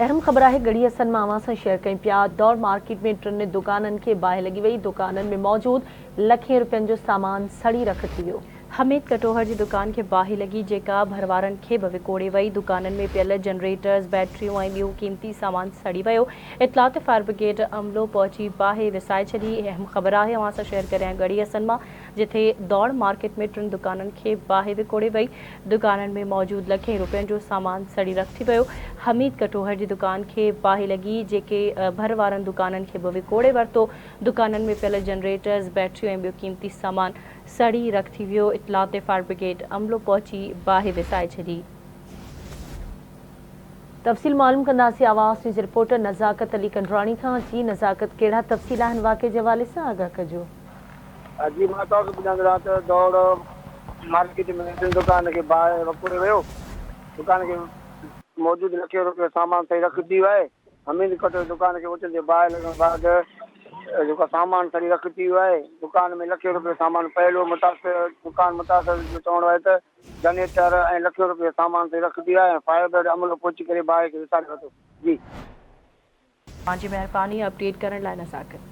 اهم خبر آهي ڳڙهي حسن مان اوهان سان شيئر ڪيون پيا دور مارڪيٽ ۾ ٽن دڪانن کي باهه لڳي وئي دڪانن ۾ موجود لکين روپين جو سامان سڙي رک ٿي ويو. حميد ڪٽوهر جي دڪان کي باهه لڳي جيڪا ڀروارن کي به وڪوڙي وئي، دڪانن ۾ پيل جنريٽرز، بيٽريون ۽ ٻيو قيمتي سامان سڙي ويو، اطلاع تي فائر برگيڊ عملو پهچي باهه وسائي ڇڏي، اهم خبر آهي اوهان سان شيئر ڪريان ڳڙهي حسن مان جتي دوڙ مارڪيٽ ۾ ٽن دڪانن کي باهه وڪوڙي وئي، دڪانن ۾ موجود لکين روپين جو سامان سڙي رک ٿي ويو، حميد ڪٽوهر جي دڪان کي باهه لڳي جيڪي ڀر وارن دڪانن کي به وڪوڙي ورتو، دڪانن ۾ پيل جنريٽرز، بيٽريون ۽ ٻيو قيمتي سامان سڙي رک ٿي ويو، اطلاع تي فائر برگيڊ عملو پهچي باهه وسائي ڇڏي. تفصيل معلوم ڪنداسين آواز نيوز رپورٽر نزاڪت علي ڪنڊراڻي کان، جي نزاڪت ڪهڙا تفصيل آهن واقعي جي حوالي سان آگاهه ڪجو. جي مان توهان کي ٻڌائيندو رهان ته دوڙ مارڪيٽ ۾ ٽن دڪان کي باهه وڪوڙي ويو، دڪان کي موجود لکين روپين جو سامان سڙي رک ٿي ويو آهي، حميد ڪٽوهي دڪان کي اوچتي باهه لڳڻ بعد جيڪو سامان سڙي رک ٿي ويو آهي، دڪان ۾ لکين روپين جو سامان پيل هو، متاثر دڪان متاثر جو چوڻ آهي ته جنريٽر ۽ لکين روپين جو سامان سڙي رک ٿي ويو آهي ۽ فائر برگيڊ عملو پهچي ڪري باهه کي وساري ورتو. جي. اوهان جي مهرباني اپڊيٽ ڪرڻ لاء نزاڪت.